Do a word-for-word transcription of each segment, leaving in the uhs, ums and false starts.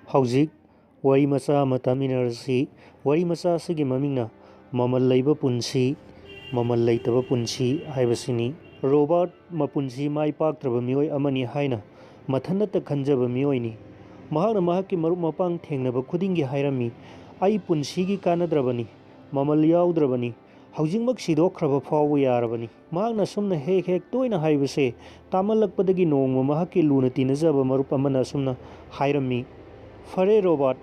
ꯍꯧꯖꯤꯛ ꯋꯥꯔꯤ ꯃꯆꯥ ꯑꯃ ꯇꯥꯃꯤꯟꯅꯔꯁꯤ꯫ ꯋꯥꯔꯤ ꯃꯆꯥ ꯑꯁꯤꯒꯤ ꯃꯃꯤꯡꯅ ꯃꯃꯜ ꯂꯩꯕ ꯄꯨꯟꯁꯤ, ꯃꯃꯜ ꯂꯩꯇꯕ ꯄꯨꯟꯁꯤ ꯍꯥꯏꯕꯁꯤꯅꯤ꯫ ꯔꯣꯕꯥꯔꯠ ꯃꯄꯨꯟꯁꯤ ꯃꯥꯏ ꯄꯥꯛꯇ꯭ꯔꯕ ꯃꯤꯑꯣꯏ ꯑꯃꯅꯤ ꯍꯥꯏꯅ ꯃꯊꯟꯅꯇ ꯈꯟꯖꯕ ꯃꯤꯑꯣꯏꯅꯤ꯫ ꯃꯍꯥꯛꯅ ꯃꯍꯥꯛꯀꯤ ꯃꯔꯨꯞ ꯃꯄꯥꯡ ꯊꯦꯡꯅꯕ ꯈꯨꯗꯤꯡꯒꯤ ꯍꯥꯏꯔꯝꯃꯤ, "ꯑꯩ ꯄꯨꯟꯁꯤꯒꯤ ꯀꯥꯟꯅꯗ꯭ꯔꯕꯅꯤ, ꯃꯃꯜ ꯌꯥꯎꯗ꯭ꯔꯕꯅꯤ, ꯍꯧꯖꯤꯛꯃꯛ ꯁꯤꯗꯣꯛꯈ꯭ꯔꯕ ꯐꯥꯎꯕ ꯌꯥꯔꯕꯅꯤ"꯫ ꯃꯍꯥꯛꯅ ꯑꯁꯨꯝꯅ ꯍꯦꯛ ꯍꯦꯛ ꯇꯣꯏꯅ ꯍꯥꯏꯕꯁꯦ ꯇꯥꯃꯜꯂꯛꯄꯗꯒꯤ ꯅꯣꯡꯃ ꯃꯍꯥꯛꯀꯤ ꯂꯨꯅ ꯇꯤꯟꯅꯖꯕ ꯃꯔꯨꯞ ꯑꯃꯅ ꯑꯁꯨꯝꯅ ꯍꯥꯏꯔꯝꯃꯤ, "ꯐꯔꯦ ꯔꯣꯕꯥꯔꯠ,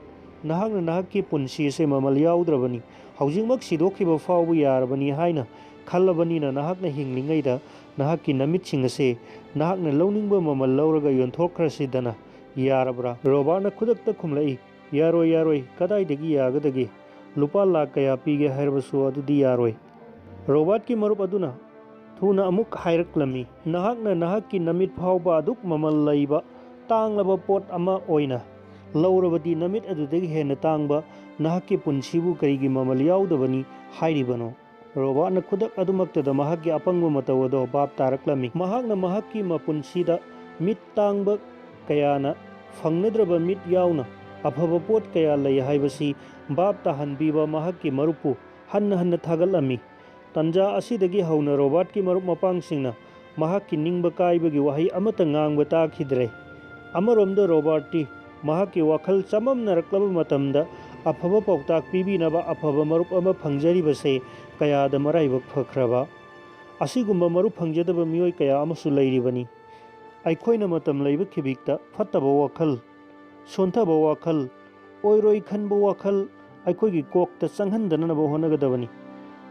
ꯅꯍꯥꯛꯅ ꯅꯍꯥꯛꯀꯤ ꯄꯨꯟꯁꯤ ꯑꯁꯦ ꯃꯃꯜ ꯌꯥꯎꯗ꯭ꯔꯕꯅꯤ, ꯍꯧꯖꯤꯛꯃꯛ ꯁꯤꯗꯣꯛꯈꯤꯕ ꯐꯥꯎꯕ ꯌꯥꯔꯕꯅꯤ ꯍꯥꯏꯅ ꯈꯜꯂꯕꯅꯤꯅ ꯅꯍꯥꯛꯅ ꯍꯤꯡꯂꯤꯉꯩꯗ ꯅꯍꯥꯛꯀꯤ ꯅꯃꯤꯠꯁꯤꯡ ꯑꯁꯦ ꯅꯍꯥꯛꯅ ꯂꯧꯅꯤꯡꯕ ꯃꯃꯜ ꯂꯧꯔꯒ ꯌꯣꯟꯊꯣꯛꯈ꯭ꯔꯁꯤꯗꯅ, ꯌꯥꯔꯕ꯭ꯔꯥ?" ꯔꯣꯕꯥꯔꯠꯅ ꯈꯨꯗꯛꯇ ꯈꯨꯝꯂꯛꯏ, "ꯌꯥꯔꯣꯏ, ꯌꯥꯔꯣꯏ, ꯀꯗꯥꯏꯗꯒꯤ ꯌꯥꯒꯗꯒꯦ? ꯂꯨꯄꯥ ꯂꯥꯈ ꯀꯌꯥ ꯄꯤꯒꯦ ꯍꯥꯏꯔꯕꯁꯨ ꯑꯗꯨꯗꯤ ꯌꯥꯔꯣꯏ"꯫ ꯔꯣꯕꯥꯔꯠꯀꯤ ꯃꯔꯨꯞ ꯑꯗꯨꯅ ꯊꯨꯅ ꯑꯃꯨꯛ ꯍꯥꯏꯔꯛꯂꯝꯃꯤ, "ꯅꯍꯥꯛꯅ ꯅꯍꯥꯛꯀꯤ ꯅꯃꯤꯠ ꯐꯥꯎꯕ ꯑꯗꯨꯛ ꯃꯃꯜ ꯂꯩꯕ ꯇꯥꯡꯂꯕ ꯄꯣꯠ ꯑꯃ ꯑꯣꯏꯅ ꯂꯧꯔꯕꯗꯤ ꯅꯃꯤꯠ ꯑꯗꯨꯗꯒꯤ ꯍꯦꯟꯅ ꯇꯥꯡꯕ ꯅꯍꯥꯛꯀꯤ ꯄꯨꯟꯁꯤꯕꯨ ꯀꯔꯤꯒꯤ ꯃꯃꯜ ꯌꯥꯎꯗꯕꯅꯤ ꯍꯥꯏꯔꯤꯕꯅꯣ?" ꯔꯣꯕꯥꯔꯠꯅ ꯈꯨꯗꯛ ꯑꯗꯨꯃꯛꯇꯗ ꯃꯍꯥꯛꯀꯤ ꯑꯄꯪꯕ ꯃꯇꯧ ꯑꯗꯣ ꯚꯥꯞ ꯇꯥꯔꯛꯂꯝꯃꯤ꯫ ꯃꯍꯥꯛꯅ ꯃꯍꯥꯛꯀꯤ ꯃꯄꯨꯟꯁꯤꯗ ꯃꯤꯠ ꯇꯥꯡꯕ ꯀꯌꯥꯅ ꯐꯪꯅꯗ꯭ꯔꯕ ꯃꯤꯠ ꯌꯥꯎꯅ ꯑꯐꯕ ꯄꯣꯠ ꯀꯌꯥ ꯂꯩ ꯍꯥꯏꯕꯁꯤ ꯚꯥꯞ ꯇꯥꯍꯟꯕꯤꯕ ꯃꯍꯥꯛꯀꯤ ꯃꯔꯨꯞꯄꯨ ꯍꯟꯅ ꯍꯟꯅ ꯊꯥꯒꯠꯂꯝꯃꯤ꯫ ꯇꯟꯖꯥ ꯑꯁꯤꯗꯒꯤ ꯍꯧꯅ ꯔꯣꯕꯥꯔꯠꯀꯤ ꯃꯔꯨꯞ ꯃꯄꯥꯡꯁꯤꯡꯅ ꯃꯍꯥꯛꯀꯤ ꯅꯤꯡꯕ ꯀꯥꯏꯕꯒꯤ ꯋꯥꯍꯩ ꯑꯃꯠꯇ ꯉꯥꯡꯕ ꯇꯥꯈꯤꯗ꯭ꯔꯦ꯫ ꯑꯃꯔꯣꯝꯗ ꯔꯣꯕꯥꯔꯠꯇꯤ ꯃꯍꯥꯛꯀꯤ ꯋꯥꯈꯜ ꯆꯃꯝꯅꯔꯛꯂꯕ ꯃꯇꯝꯗ ꯑꯐꯕ ꯄꯥꯎꯇꯥꯛ ꯄꯤꯕꯤꯅꯕ ꯑꯐꯕ ꯃꯔꯨꯞ ꯑꯃ ꯐꯪꯖꯔꯤꯕꯁꯦ ꯀꯌꯥꯗ ꯃꯔꯥꯏꯕꯛ ꯐꯈ꯭ꯔꯕ꯫ ꯑꯁꯤꯒꯨꯝꯕ ꯃꯔꯨꯞ ꯐꯪꯖꯗꯕ ꯃꯤꯑꯣꯏ ꯀꯌꯥ ꯑꯃꯁꯨ ꯂꯩꯔꯤꯕꯅꯤ꯫ ꯑꯩꯈꯣꯏꯅ ꯃꯇꯝ ꯂꯩꯕ ꯈꯤꯕꯤꯛꯇ ꯐꯠꯇꯕ ꯋꯥꯈꯜ, ꯁꯣꯟꯊꯕ ꯋꯥꯈꯜ, ꯑꯣꯏꯔꯣꯏ ꯈꯟꯕ ꯋꯥꯈꯜ ꯑꯩꯈꯣꯏꯒꯤ ꯀꯣꯛꯇ ꯆꯪꯍꯟꯗꯅꯅꯕ ꯍꯣꯠꯅꯒꯗꯕꯅꯤ꯫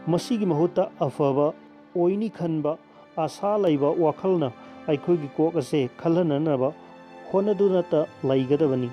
ꯃꯁꯤꯒꯤ ꯃꯍꯨꯠꯇ ꯑꯐꯕ, ꯑꯣꯏꯅꯤ ꯈꯟꯕ, ꯑꯁꯥ ꯂꯩꯕ ꯋꯥꯈꯜꯅ ꯑꯩꯈꯣꯏꯒꯤ ꯀꯣꯛ ꯑꯁꯦ ꯈꯜꯍꯟꯅꯅꯕ ꯍꯣꯠꯅꯗꯨꯅꯇ ꯂꯩꯒꯗꯕꯅꯤ꯫